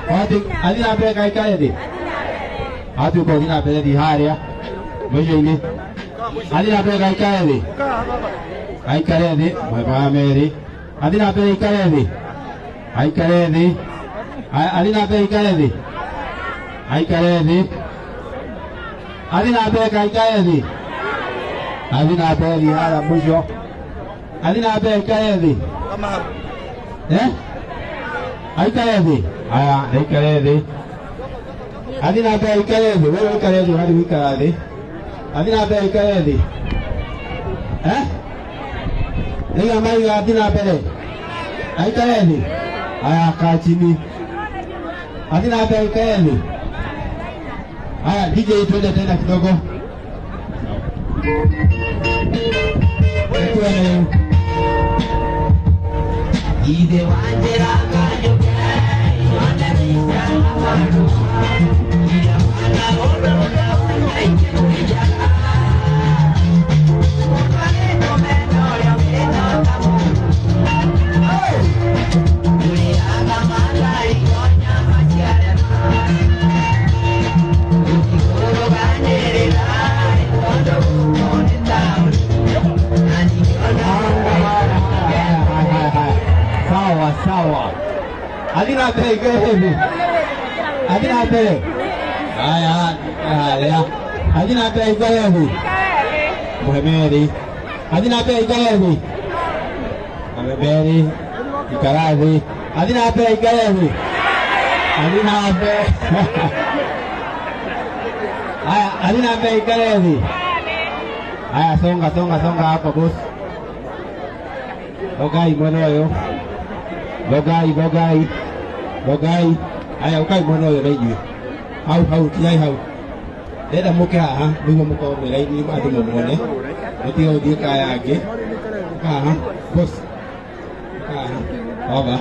Athiĩ na mbere kaikare thĩ. Atuĩka ũthiĩ na mbere thiĩ harĩa mũico-inĩ. Athiĩ na mbere kaikare thĩ. Aikare thĩ maya merĩ. Athiĩ na mbere aikare thĩ. Aikare thĩ. Athiĩ na mbere aikare thĩ. Aikare thĩ. Athiĩ na mbere kaikare thĩ. Athiĩ na mbere thiĩ harĩa mũico. Athiĩ na mbere aikare thĩ. Eh? Aikare thĩ. Aya, aikare thĩ. Athiĩ na mbere aikare thĩ. Wewe aikare thĩ, ũrathiĩ gũikara thĩ. Athiĩ na mbere aikare thĩ. Eh? Iga maiga athiĩ na mbere. Aikare thĩ. Aya, kaa chini. Athiĩ na mbere aikare thĩ. Haya, DJ twende tena kidogo. Twende. Ithe wa njĩra nganyũke, yone mbica na marũa, iria mwana ũndũ ũrĩa ũnaingĩ kwĩnjaga. Ũtwarĩtwo mena ũrĩa wĩna ta mũndũ. Ũrĩaga mathari o nyama ciarema. Ũkĩkũrũganĩrĩra, tondũ gũkũ nĩ taũni. Na ningĩ ona Sawa sawa. Athiĩ na mbere ikare thĩ. Athiĩ na mbere. Haya, haya. Athiĩ na mbere ikare thĩ. Mũhe merĩ. Athiĩ na mbere ikare thĩ. Mũhe merĩ. Ikara thĩ. Athiĩ na mbere ikare thĩ. Athiĩ na mbere. Haya, athiĩ na mbere ikare thĩ. Haya, songa songa songa hapo boss. Thogai mwena ũyũ. Thogai thogai. Thogai. Haya, ũkai mwena ũyũ na inyuĩ. Hau hau, kinyai hau. Ndĩrenda mũke haha nĩguo mũkorwo mwĩ raini andũ mũmuone. Mũtige gũthiĩ kaya angĩ. Ũka haha boss. Ũka haha. Baba.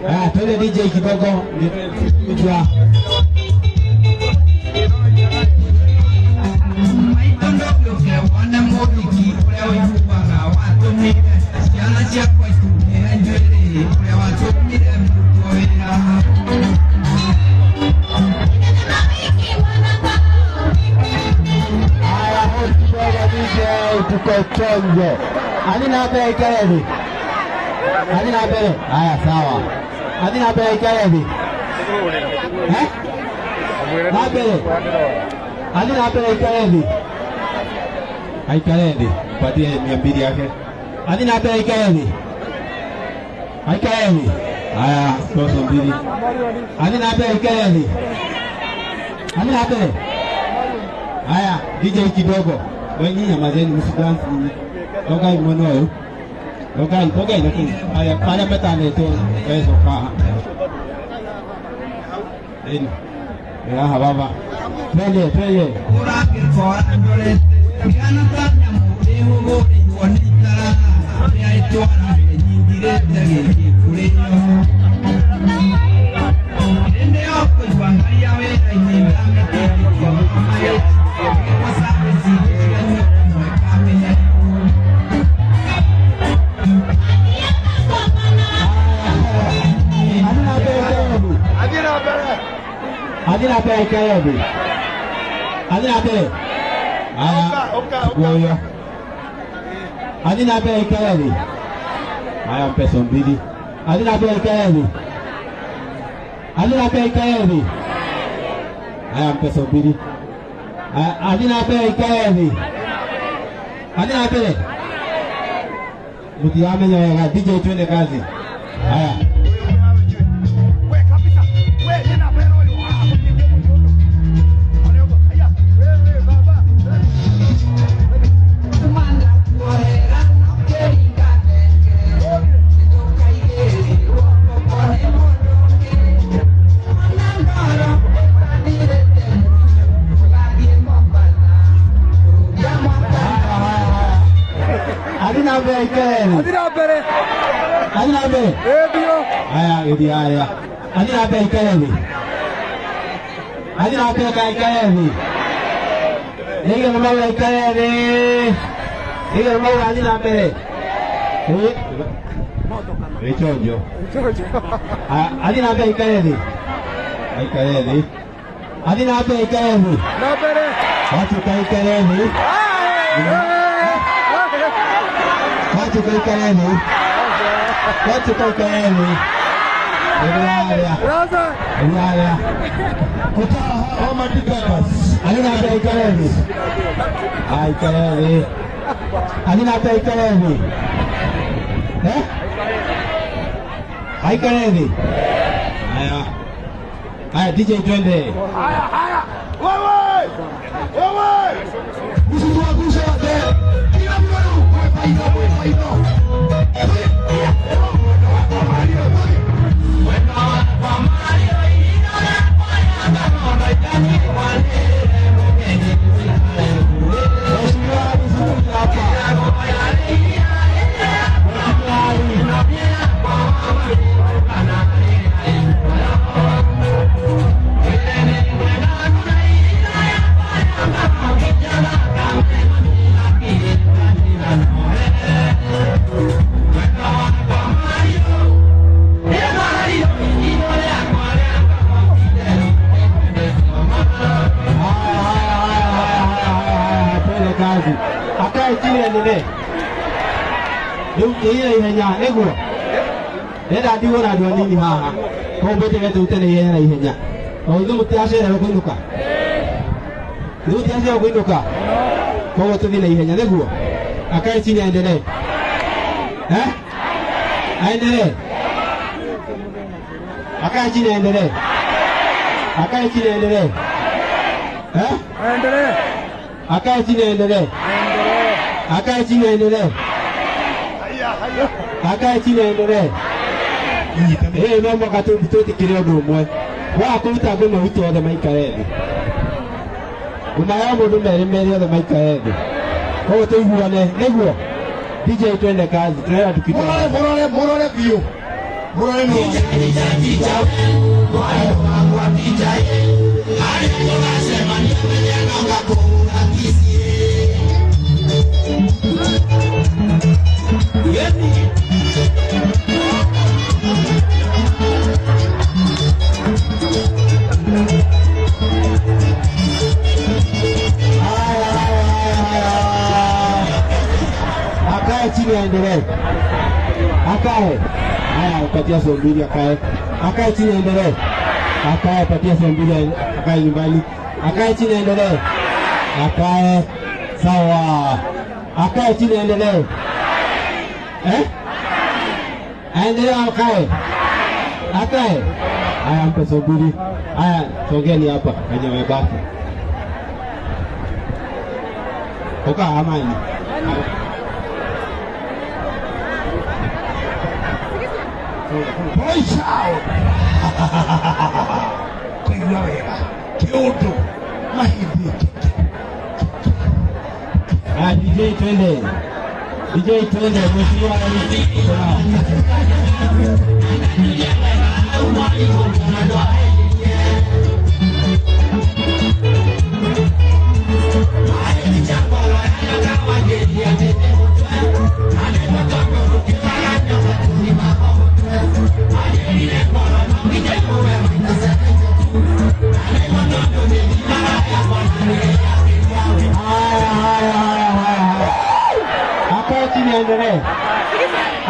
Haya, twende DJ kidogo. Ndio. Maitho ndũgĩũke wone mũhiki ũrĩa ũiguaga watũmire ciana ciakwa itumĩre njuĩrĩ ũrĩa watũmire mũrutwo wĩra. Haya, host kidogo DJ, tuko chonjo. Athiĩ na mbere ikare thĩ. Athiĩ na mbere. Haya, sawa. Athiĩ na mbere ikare thĩ. Eh? Na mbere. Athiĩ na mbere ikare thĩ. Aikare thĩ. Mpatie 200 yake. Athiĩ na mbere ikare thĩ. Aikare thĩ. Haya, mboco mbili. Athiĩ na mbere ikare thĩ. Athiĩ na mbere. Haya, DJ kidogo. Wenyi nyamazeni msidance nyinyi. Tokai mwena ũyũ. Tokai, tokai na kũu. Harĩa harĩa metanĩtwo wecoka haha. Ĩni. Haha baba. Twende, twende. Ũrangĩkora ndorete kĩhana ta nyamũ ĩhũgũrĩirwo nĩ itara rĩa ĩtwara nyingirĩte gĩkĩ kũrĩo hĩndĩ yo kũigua ngaria wĩra-inĩ ndamĩtindĩkio ĩgĩkwo service cianyu ĩmwe kamenya. Athiĩ na mbere ikare thĩ. Athiĩ na mbere. Athiĩ na mbere ikare thĩ. Athiĩ na mbere. Haya, Ũka, ũka, ũka. chukua huyo. Athiĩ na mbere ikare thĩ. Haya, mpe mbili. Athiĩ na mbere ikare thĩ. Athiĩ na mbere ikare thĩ. Haya, mpe mbili. Haya, athiĩ na mbere ikare thĩ. Athiĩ na mbere. Mũtiramenya wega, DJ twende kazi. Haya. We kabisa. We nina mbere ũyũ. Ah, Aya, we we baba. Kumanda kuohera na ũkĩringa thenge nĩtũkaigĩrĩrwo guoko nĩ mũndũ ũngĩ ona ndoro ĩtathirĩte tũgathiĩ Mombasa kũrugia mwaka. Athiĩ na mbere ikare thĩ. Athiĩ na mbere. Athiĩ na mbere. Ĩ ndio. Haya, gĩthiĩ harĩa. Athiĩ na mbere ikare thĩ. Athiĩ na mbere ka ikare thĩ. Nĩigana mauga ikare thĩ. Nĩigana mauga athiĩ na mbere. Ĩ, wĩ chonjo. Haya, athiĩ na mbere ikare thĩ. Aikare thĩ. Athiĩ na mbere aikare thĩ. Na mbere. Watuĩka aikare thĩ. Watuĩka aikare thĩ. Watuĩka aikare thĩ. Ĩrĩa. Raza. Ĩrĩa. Kutoka Homa Defenders. Athiĩ na mbere aikare thĩ. Aikare thĩ. Athiĩ na mbere aikare thĩ. Eh? Aikare thĩ. Haya. Haya DJ twende. Haya, haya. Wewe. Wewe. Msituangushe wazee. Kila mtu mwefaino mwefaino. Mheshimiwa vizuri hapa. Mheshimiwa Ali. Haya, haya, haya, haya, haya, haya, haya, twende kazi. Akae chini endelee. Rĩu tũire ihenya nĩguo. Ndĩrenda ndigwo na andũ anini haha. Koguo mbĩtĩke tũrute na ihenya na ihenya. O ithuĩ mũtiracererwo kũinũka. Ithuĩ mũtiracererwo kũinũka. Koguo tũthiĩ na ihenya nĩguo. Akae chini aendelee. Eh? Aendelee. Akae chini aendelee. Akae chini aendelee. Eh? Aendelee. Akae chini aendelee. Akae chini aendelee. Haya, haya. Akae chini aendelee. Ĩĩ no mũhaka twĩtĩkĩre ũndũ ũmwe. Waga kũruta ngũma witũ othe maikare thĩ. Ngũma ya mũndũ merĩ merĩ othe maikare thĩ. Koguo tũiguane nĩguo. DJ twende kazi, turenda tukitoka. Mũrore mũrore mũrore biũ. Mũrore no. Haya, haya, haya, haya. Akae chini aendelee. Akae. Haya, patia sehemu mbili akae. Akae chini aendelee. Akae, patia sehemu mbili akae nyumbani. Akae chini aendelee. Akae. Sawa. Akae chini aendelee. Eh? Aendelee au akae? Akae. Haya, mpe sehemu mbili. Haya, songeni hapa wenye wamebaki. Oka amani. Voice out. Kũigua wega. Kĩũndũ. Mahĩndĩ. Haya, DJ twende. DJ twende, mheshimiwa rais. Uko nao. Haya, haya, haya, haya, haya. Akae chini aendelee.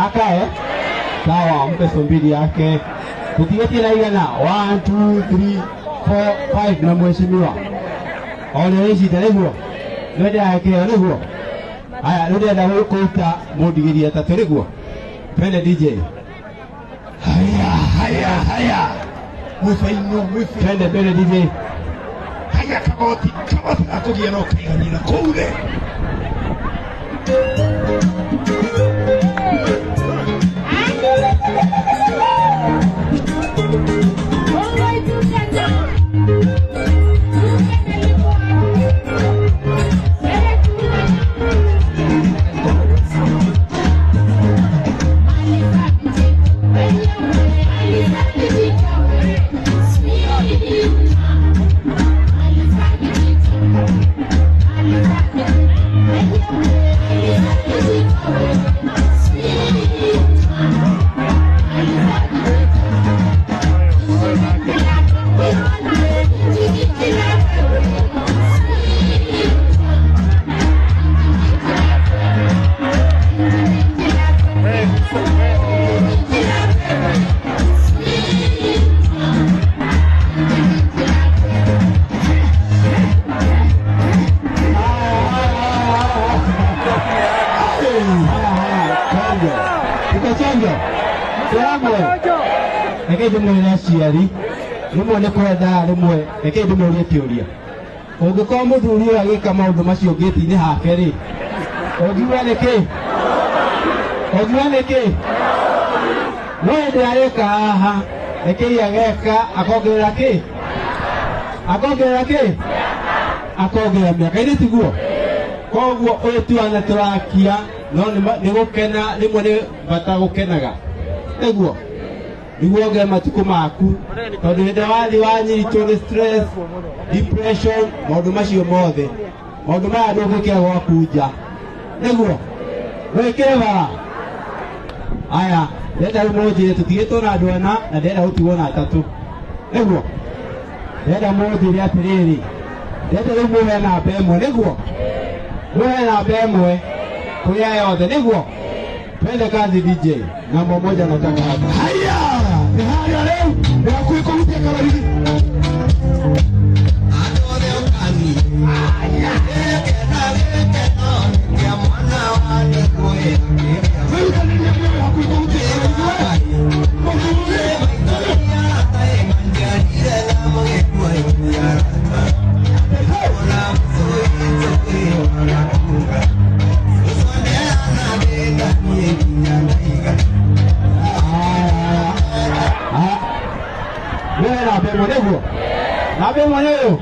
Akae. Sawa, mpe so mbili yake. Tutigetie na igana. 1 2 3 4 5 na mheshimiwa. One wĩcite nĩguo. Nĩndĩrahe kĩheo nĩguo. Haya, rĩu ndĩrenda kũruta mũndigiri atatũ nĩguo. Twende DJ. Haya, haya, haya. Mwĩbaino, mwĩbaino. Twende, twende DJ. Haya kagoti, kagoti gakũgia no kaiganĩra kũu re. Thank you. Mũciari rĩmwe nĩ kwenda rĩmwe reke ndĩmũrie kĩũria. Ũngĩkorwo mũthuri ũyũ agĩka maũndũ macio ngĩti-inĩ hake rĩ, ũngiuga nĩkĩ? Ũngiuga nĩkĩ? No hĩndĩ arĩka haha rekei ageka akongerera kĩ? Akongerera kĩ? Akongerera mĩaka ĩrĩ tiguo? Koguo ũyũ ti wana tũrakia no nĩ gũkena rĩmwe nĩ bata gũkenaga nĩguo nĩguo wongerere matukũ maku tondũ hĩndĩ ĩrĩa wathiĩ wanyitwo nĩ stress, depression, maũndũ macio mothe maũndũ maya ndũngĩkĩra gwaku nja nĩguo wĩkĩre bara. Aya ndĩrenda rĩu mũnjĩre tũtigĩtwo na andũ ana na ndĩrenda gũtigwo na atatũ nĩguo ndĩrenda mũnjĩre atĩrĩrĩ ndĩrenda rĩu mũhe namba ĩmwe nĩguo mũhe namba ĩmwe kũrĩ aya othe nĩguo twende kazi. DJ namba moja nataka hapa. Haya, nĩ harĩa rĩu nĩ hakuhĩ kũhutia kabarigi. Andũ othe ũkani gĩkeno gĩkeno kĩa mwana wa nĩkũĩ. Wĩrutanĩrie biũ, wĩ hakuhĩ kũhutia kabarigi we mũthuri. Manjarire na mũgĩkũyũ arata ona mũcũi wanakuga ũconera thĩna niĩ nginya ndaiga. Haya, haya. Wewe namba ĩmwe nĩguo namba ĩmwe nĩ ũyũ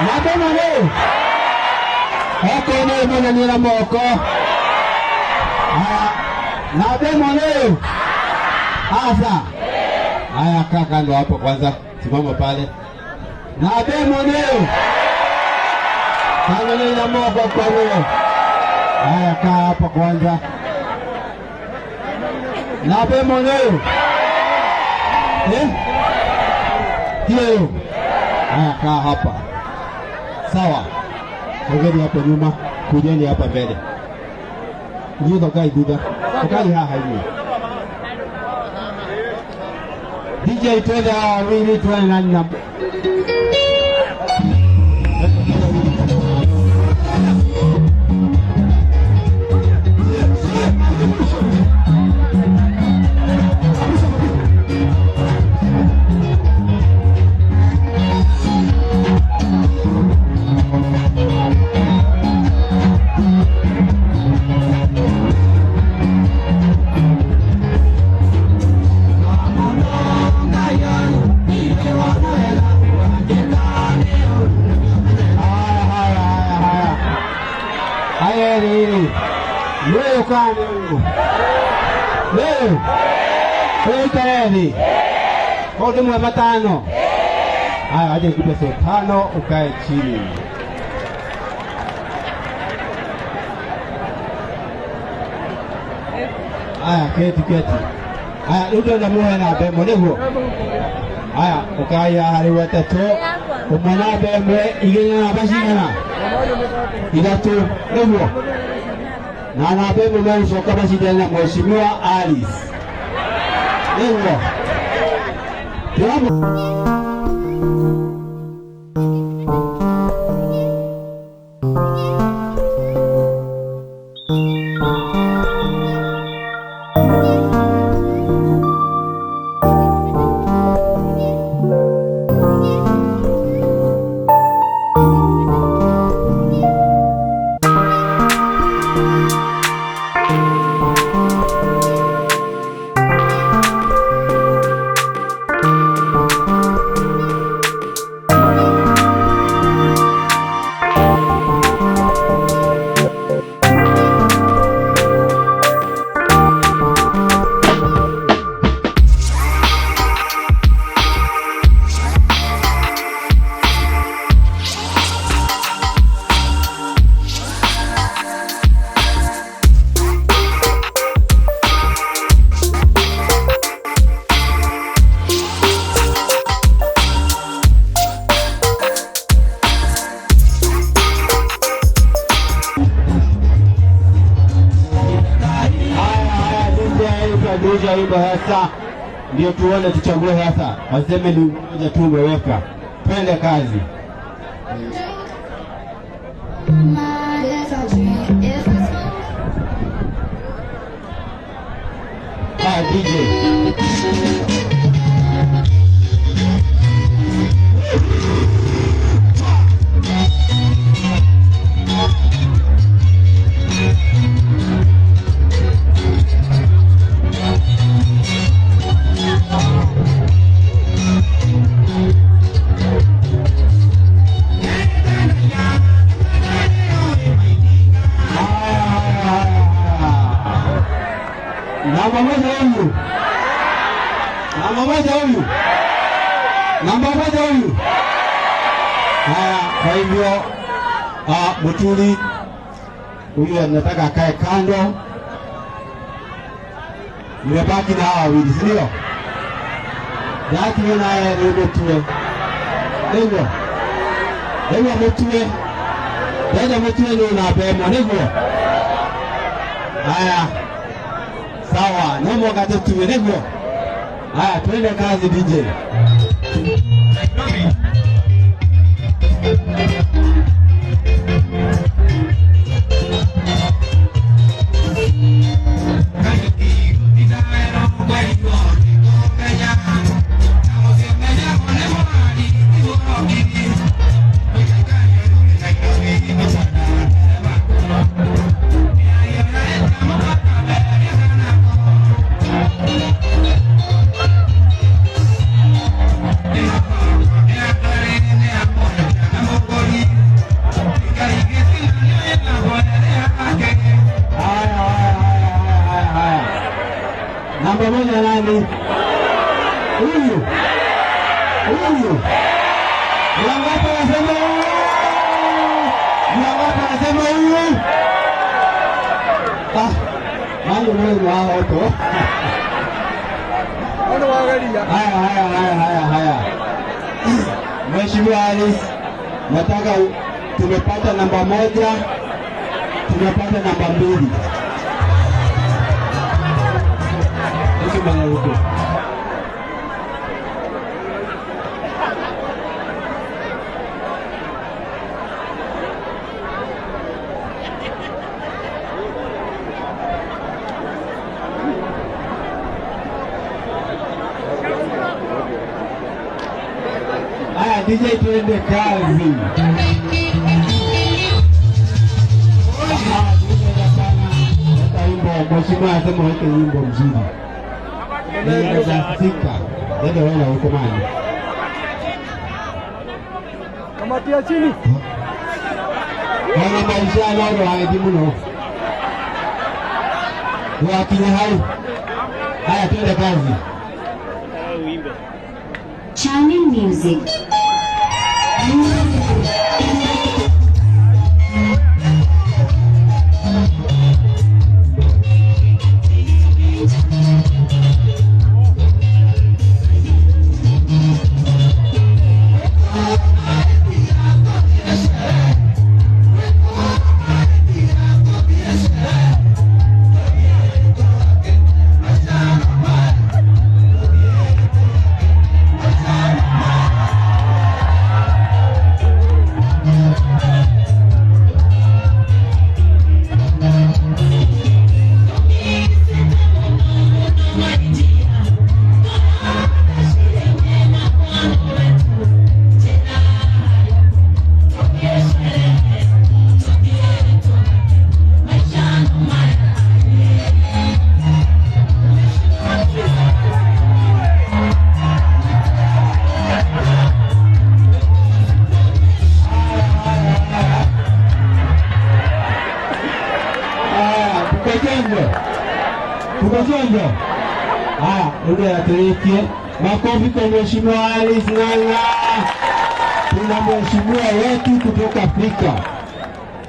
namba ĩmwe nĩ ũyũ okorwo nĩ ũyũ na moko. Haya, namba ĩmwe nĩ ũyũ asa. Haya, kaa kando hapo kwanza, simama pale. Namba ĩmwe nĩ ũyũ kando na moko kwa huyo. Haya, kaa hapo kwanza. Namba ĩmwe nĩ ũyũ. Eh? Hiyo. Haya, kaa hapa. Sawa. Ongeni hapo nyuma, kujeni hapa mbele. Inyuĩ thokai thutha. Thokai haha inyuĩ. DJ twende hawa wawili tuone nani na Haya, haya, haya, haya. Haya rĩrĩ. Nĩ ũyũ kana nĩ ũyũ? Nĩ ũyũ? Ũyũ ikare thĩ. Kwa ndĩmwe matano. Haya, aje nikupe so tano ukae chini. Haya, keti keti. Haya, rĩu ndĩrenda muoe namba ĩmwe nĩguo. Haya, ũkai haha rĩu atatũ. Ũmwe namba ĩmwe, igĩrĩ na namba cigana? Ithatũ nĩguo. Na namba ĩmwe megũcoka macindane na Mheshimiwa Alice. Nĩguo. Ndĩramũ- Haya, haya, DJ badilisha wimbo sasa, ndio tuone tuchague sasa. Waseme ni mmoja tu umeweka. Twende kazi. Mind is a dream. If I smoke Haya DJ. Namba moja huyu. Namba moja huyu. Namba moja huyu. Haya, kwa hivyo Muturi huyu anataka akae kando. Nimebaki na hawa wawili, si ndio? Dati naye ni Mutue. Nĩguo. Nĩguo Mutue. Ndenda Mutue nĩ namba ĩmwe, nĩguo. Haya. Sawa, no mwaka tutue nĩguo. Haya, twende kazi DJ. Haya, haya, haya, haya, haya. Namba moja nani? Huyu. Huyu. Ni wangapi wanasema huyu? Ni wangapi wanasema huyu? Ah, nani mwe wao huko? Haya, haya, haya, haya, haya. Mheshimiwa Alice, nataka tumepata namba moja, tumepata namba mbili. Hiki bwana huko. Haya, DJ tuende kazi. Weka wimbo, mheshimiwa anasema weke wimbo mzuri. Nimekasika. Nenda wewe huko mani. Kamati ya chini. Wana maisha nao waedi muno. Wakinya hau. Haya, twende kazi. Charming music. Haya, tuko chonjo. Tuko chonjo. Haya, ndio atulikie. Makofi kwa Mheshimiwa Alice Ng'ang'a. Tuna mheshimiwa wetu kutoka Afrika.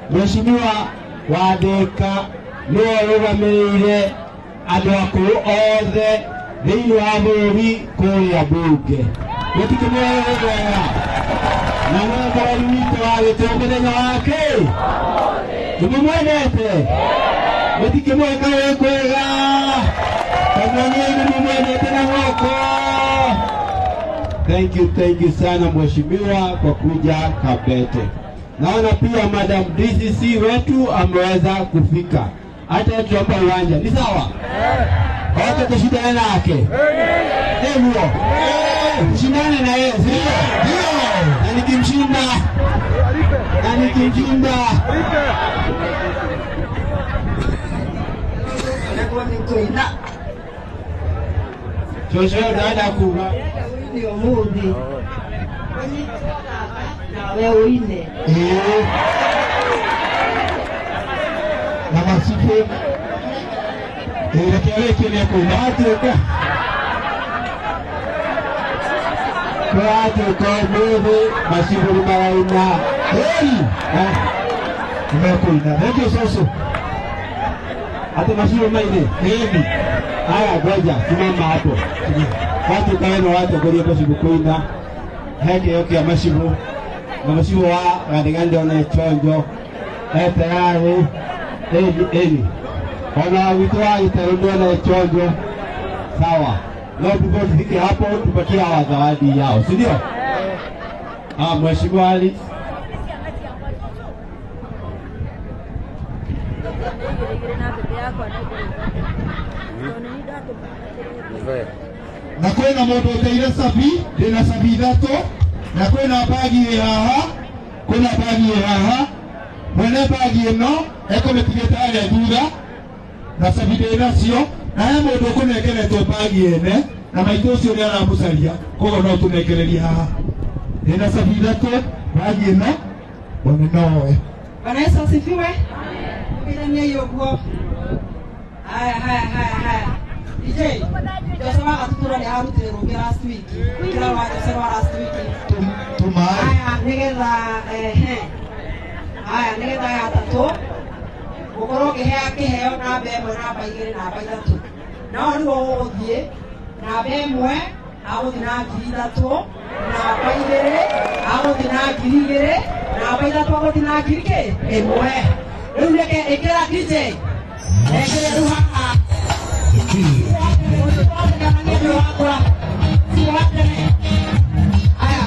Mheshimiwa wa Thika nĩwe ũrũgamĩrĩire andũ akũrũ othe thĩinĩ wa bũrũri kũrĩa mbunge. Gũtikĩmwega na nĩwe bũrũri witũ wa gĩtĩo mũthenya wake. Nĩmũmwendete? Mũtikĩmweka wĩ kwega. Tanzania nĩmũmwendete na moko. Thank you sana mheshimiwa kwa kuja Kabete. Naona pia Madam DCC wetu ameweza kufika. Hata tuomba uwanja. Ni sawa? Wote tushindane nake. Nĩguo. Tushindane na yeye, si ndio? Na nikimshinda, na nikimshinda Nĩguo nĩ kũina. Cũcũ ndĩrenda kuga Ũine ũmũthĩ. Nawe ũine. Ĩĩ. Na macibũ. Ĩĩ, reke arĩkie nĩ ekũina. Watuĩka. Twatuĩka ũmũthĩ macibũ nĩ maraina. Ĩĩ. Nĩmekũina. Thank you cũcũ. Ati macibũ maine. Ĩni. Haya, ngoja simama hapo. Watuĩka we nĩ watongoria macibũ kũina. He kĩheo kĩa macibũ. Na macibũ wa gathigathini ndona chonjo. E tayari. Ĩni, ĩni. Ona witũ wa gĩtarũ ndona chonjo. Sawa. No before tufike hapo tupatie hawa zawadi yao, si ndio? Ah, Mheshimiwa Ali. Na kwĩna mũndũ ũteire cabi, ndĩna cabi ithatũ, na kwĩna bagi ĩ haha, kwĩna bagi ĩ haha. Mwene bagi ĩno ekũmĩtigĩte harĩa thutha, na cabi ndĩ nacio, na he mũndũ ũkũnengeretwo bagi ene, na maitũ ũcio nĩ aramũcaria, koguo no tũnengererie haha. Ndĩna cabi ithatũ, bagi ĩno mwene nowe. Bwana Yesu asifiwe. Ũkĩrania ũguo. Haya, haya, haya, haya. DJ, Jose wa Gatutura nĩ ararutire rũngĩ last week. Kĩra wa Jose wa last week. Tũmaĩ. Haya, nĩgetha ehe. Haya, nĩgetha aya atatũ ũkorwo ũkĩhea kĩheo namba ĩmwe, namba igĩrĩ, namba ithatũ. No nĩguo ũgũthiĩ namba ĩmwe agũthiĩ na 3,000, namba igĩrĩ agũthiĩ na 2,000, namba ithatũ agũthiĩ na ngiri kĩ ĩmwe. Rĩu reke ĩkĩra DJ. Ĩkĩre rĩu haha. Haya.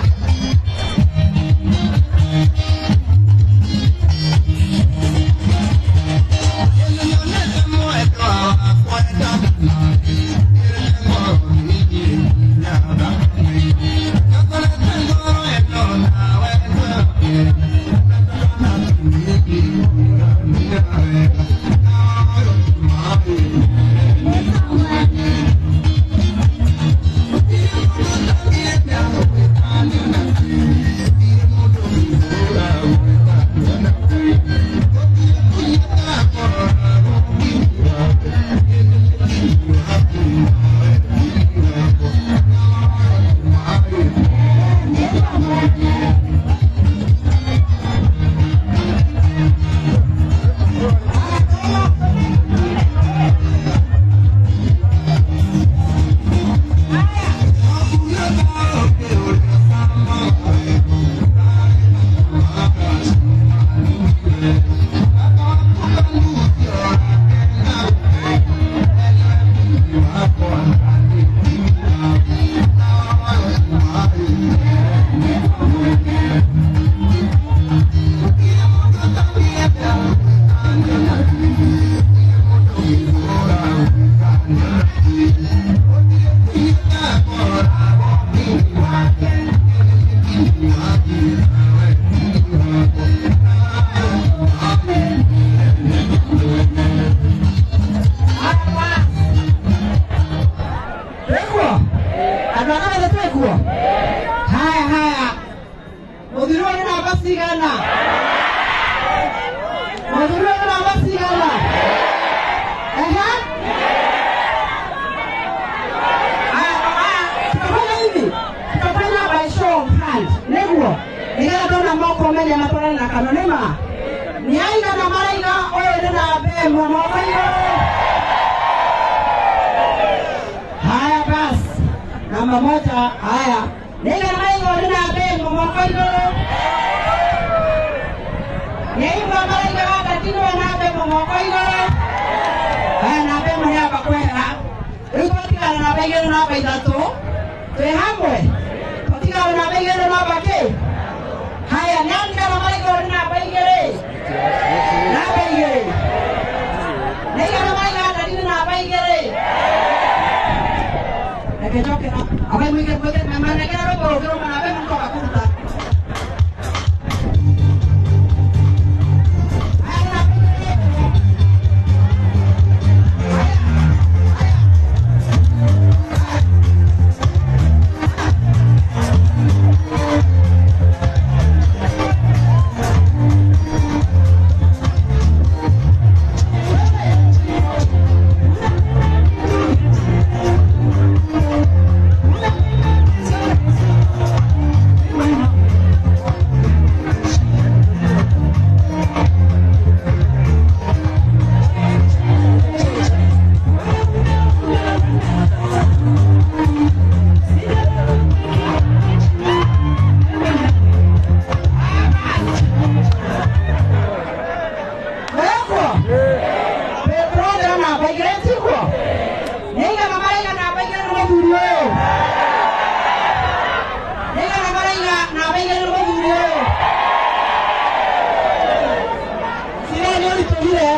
Twekuo? Andũ a Kagathe twekuo? Haya, haya. Mũthuri ũyũ nĩ namba cigana? Mũthuri ũyũ nĩ namba cigana? Ehe. Haya, haya. Tutafanya hivi. Tutafanya by show of hand. Nĩguo. Nĩgetha ndona moko menye matwarane na kanua nĩma. Nĩ aigana maraiga ũyũ nĩ namba ĩmwe moko igũrũ. Haya basi. Namba moja, haya. Nĩaigana maraiga ũyũ nĩ namba ĩmwe moko igũrũ. Nĩaigua maraiga wakati nĩwe namba ĩmwe moko igũrũ. Haya, namba ĩmwe nĩyamba kwehera. Rĩu twatigara namba igĩrĩ namba ithatũ. Twĩ hamwe. Twatigara namba igĩrĩ namba kĩ? Haya, nĩatigara maraiga ũyũ nĩ namba igĩrĩ. Namba igĩrĩ. Nĩaigana maraiga wakati nĩ namba igĩrĩ. Reke njoke na amba ĩmwe igĩrĩ mwĩkĩre manengera rwĩmbo rũngĩ rũmwe namba ĩmwe mũtoka kũruta. Aya, namba igĩrĩ. Aya, aya. Wekwo? Petro namba igĩrĩ tiguo? Nĩ igana maraiga namba igĩrĩ nĩ mũthuri ũyũ. Nĩ igana maraiga namba igĩrĩ nĩ mũthuri ũyũ. Cira nĩ ũritũhire.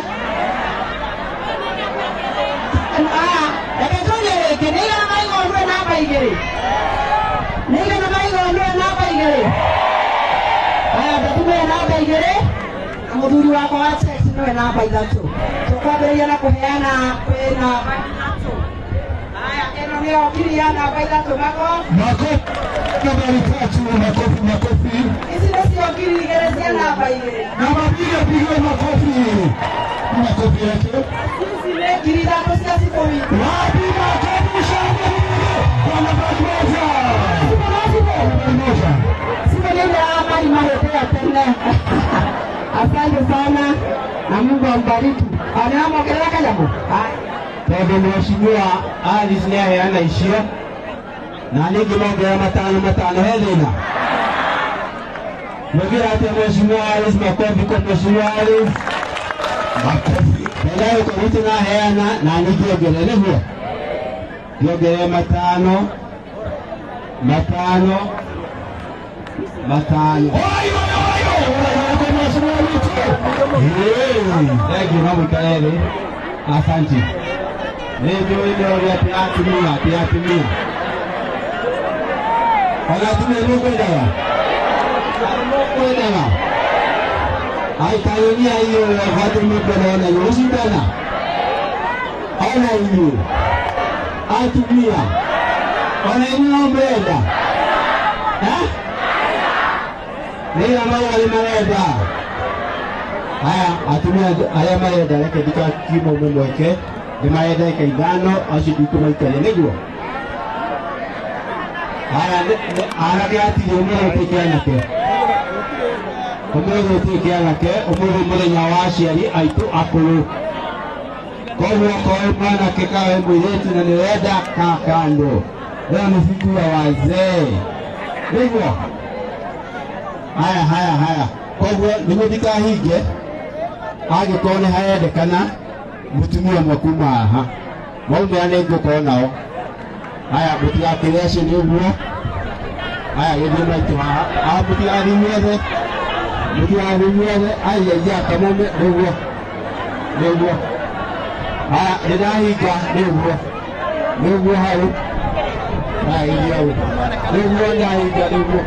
Ah, reke tũrie rĩngĩ. Nĩ igana maraiga ũndue namba igĩrĩ. Nĩ igana maraiga ũndue namba igĩrĩ. Haya, ndatumia namba igĩrĩ na mũthuri wakwa wa church nĩwe namba ithatũ. Tũkwambĩrĩria na kũheana kwĩ namba ithatũ. Haya, ĩno nĩyo ngiri ya namba ithatũ makobi. Makofi nambari tatu, makofi, makofi. Ici nĩcio ngiri igĩrĩ cia namba igĩrĩ. Na mapiga piga makofi. Makofi yake. Ici nĩ ngiri ithatũ cia cibũ witũ. Wapi makofi shangwe kwa nambari moja. Cibũ no cibũ. Nambari moja. Cibũ nĩ ũrĩa wa marima hĩndĩ ya tene. Asante sana na Mungu ambariki. Nĩwamongerera kanyamũ? Haya. Tondũ mheshimiwa Alice nĩ aheana icio na niĩ ngĩmongerera matano matano, he thĩna? Mwĩkĩra atĩa mheshimiwa Alice? Makofi kwa mheshimiwa Alice. Makofi. Mbere ya ikũmi tũraheana na niĩ ngĩongerere nĩguo ngĩongerere matano matano matano. Oi, oi, oi, oi. Kwa mheshimiwa wetu. Thank you, no mũikare thĩ. Asante. Nĩ njũĩ nĩ ũrĩa atĩ atumia atĩ atumia ona atumia nĩ ũkwendaga mũkwendaga aikayũnia iyo wakati mũkwenda ona inyuĩ ũcindana ona inyuĩ atumia ona inyuĩ no mũrenda. Eh? Nĩ marĩa nĩ marenda. Haya, atumia arĩa marenda, reke ndikakiuma ũmwe mweke nĩ marenda eka ithano acio ndikũmaikaria nĩguo. Haya, anake atirĩ ũmũthĩ ũtuĩke anake, ũmũthĩ ũtuĩke anake, ũmũthĩ mũthenya wa aciari aitũ akũrũ. Koguo okorwo wĩ mwanake kana wĩ mũirĩtu na nĩ ũrenda, kaa kando, leo ni siku ya wazee nĩguo. Haya, haya, haya, koguo nĩguo ndikahinge angĩkorwo nĩ harendekana mũtumia ũmwe kuma haha maumĩra nĩ ngũkorwo nao. Haya, mũtigakĩre acio nĩ ũguo. Haya, gĩthiĩ maitũ haha. Ah, mũtigathiĩ inyuothe, mũtigathiĩ inyuothe. Aiyaia kamũme nĩguo, nĩguo. Haya, nĩ ndahinga nĩguo, nĩguo hau. Haya, gĩthiĩ hau nĩguo, ndahinga nĩguo.